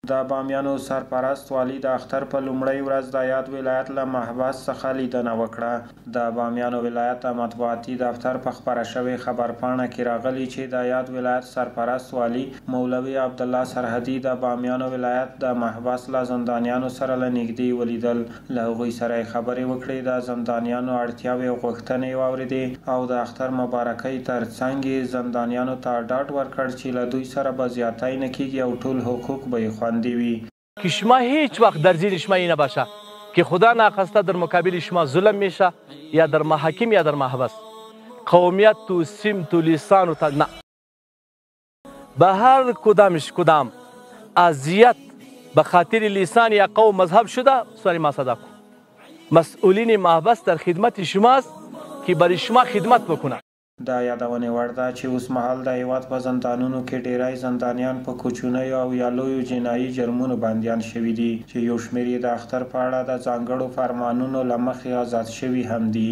د بامیانو سرپرست والي د اختر په لومړۍ ورځ د یاد ولایت له محبس څخه لیدنه وکړه. د بامیانو ولایت د مطبوعاتي دفتر په خپره شوې خبرپاڼه کې راغلي چې د یاد ولایت سرپرست والي مولوي عبدالله سرحدي د بامیانو ولایت د محبس له زندانیانو سره له نږدې ولیدل، له هغوی سره یې خبرې وکړې، د زندانیانو اړتیاوې او غوښتنې یې واورېدې او د اختر مبارکۍ ترڅنګ یې زندانیانو ته ډاډ ورکړ چې له دوی سره به زیاتی نه کېږي او ټول حقوق به یې خوندي وي. که شما هیچ وقت در ذهن شما این نباشه که خدا ناخواسته در مقابل شما ظلم میشه یا در محاکم یا در محبس قومیت و سمت و لسان و نه به هر کدامش کدام اذیت به خاطر لسان یا قوم مذهب شده سوال ما صدا کن. مسئولین محبس در خدمت شماست که برای شما خدمت بکنه. د یادونې وړ ده چې اوسمهال د هېواد په زندانونو کې ډېری زندانیان په کوچنیو او یا لویو جنايي جرمونو بندیان شوي دي چې یو شمېر یې د اختر په اړه د ځانګړو فرمانونو له مخې ازاد شوي هم دي.